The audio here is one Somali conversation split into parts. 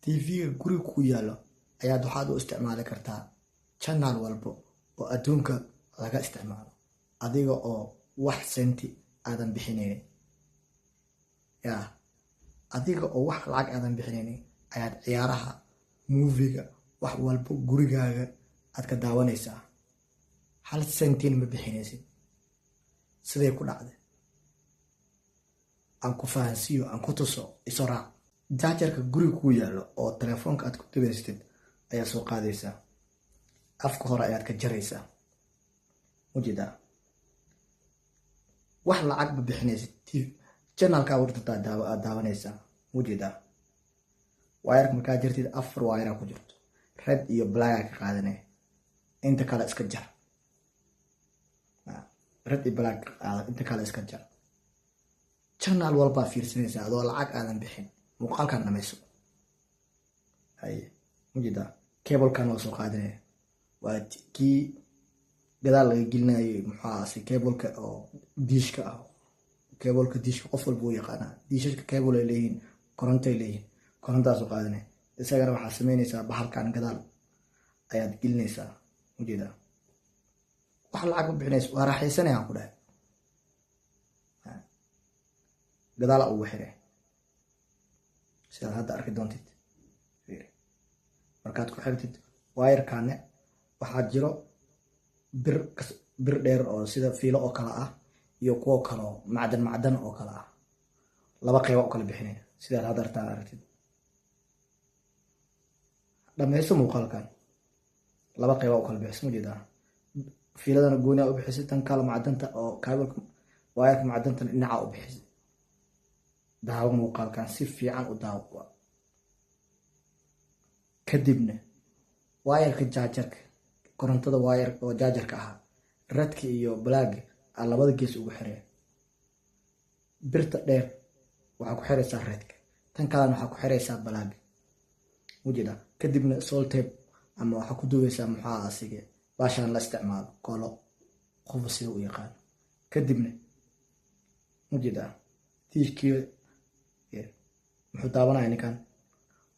TV-ga guriga ku yaalo ayaad waxaad u isticmaali kartaa channel walbo oo adduunka laga isticmaalo, adiga oo wax senti aadan bixinaynin. Ya, adiga oo wax lacag aadan bixinaynin ayaad ciyaaraha, movie-ga, wax walbo gurigaaga aad ka daawanaysaa. Hal sentin ma bixinaysid. Siday ku dhacday aan ku fahansiiyo, aan ku tuso, iso raac. Charger-ka guriga kuu yaalo oo telefoonka aad ku dugaystid ayaa soo qaadaysaa. Afka hore ayaad ka jaraysaa. Ujeedaa, wax lacag ma bixinaysid. Channel-ka wartataa aad daawanaysaa. Ujeedaa, wire-ka markaa jartid, afar wire ku jirto, red iyo black ka qaadanaya, inta kale iska jar. Red iyo black ka qaada, inta kale iska jar. Channel walbaa fiirsanaysaa adoo lacag aadan bixin. Muuqaalkan dhamayso. Haye, ujeedaa, cable-kan waa soo qaadanaya, waa kii gadaal laga gelinayay. Muxuu ahaase, cable-ka oo diishka ah. Cable-ka diishka qof walba uu yaqaanaa. Diishashka cable ay leeyihiin, korontay leeyihiin, korontaa soo qaadanaya. Isagana waxaa sameynaysaa, bahalkan gadaal ayaad gelinaysaa. Ujeedaa, wax lacag ma bixinaysa, waa raaxaysanayaan ku dhahay. Gadaala ugu xire sidaad hadda arki doontid. Markaad ku xirtid wire-kane, waxaa jiro bir, bir dheer oo sida fiilo oo kale ah iyo kuwo kaloo macdan macdan oo kale ah. Laba qeyba u kala bixinaya sidaad hadda artaa aragtid. Dhammaysto muuqaalkan. Laba qeyba u kala bixisa, ma jeedaa? Fiiladana gooniyaa u bixisay, tan kale macdanta oo cable-ka wire-ka macdantana dhinaca u bixisay. Daawo muuqaalkan, si fiican u daawo. Kadibna wire-ka charger-ka, korontada wire oo charger-ka ahaa, red-ka iyo black-ga aa labada gees ugu xireen. Birta dheer waxaa ku xiraysaa red-ka, tan kalena waxaa ku xiraysaa black-ga, ujeeda. Kadibna sellotape ama waxaa ku duubeysaa, muxaa asige, baashaan la isticmaalo, kolo, qofba sida u yaqaano. Kadibna, ujeeda, tiishkii muxuu daawanaya ninkan?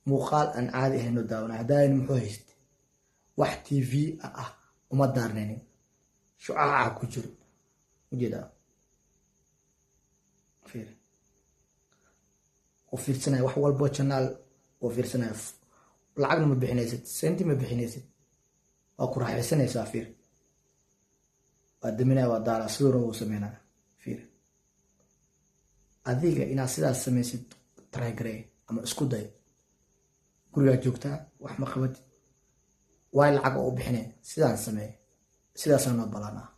Muuqaal aan caadi ahayn oo daawanaya. Hadaayan muxuu haystay? Wax TV ah uma daarnaynin, shucaaca ku jiro. Ujeeda, fiir, oo fiirsanaya wax walbo channel oo fiirsanaya. Lacagna ma bixinaysid, senti ma bixinaysid, waa ku raaxaysanaysaa. Fiir, waa daminaya, waa daaraa, siduu rabo uu sameynaya. Fiir, adiga inaad sidaas samaysid try garee ama isku day. Gurigaa joogtaa, wax ma qabatid, waay lacag oo u bixinay. Sidaan sameey, sidaasaa noo balanaa.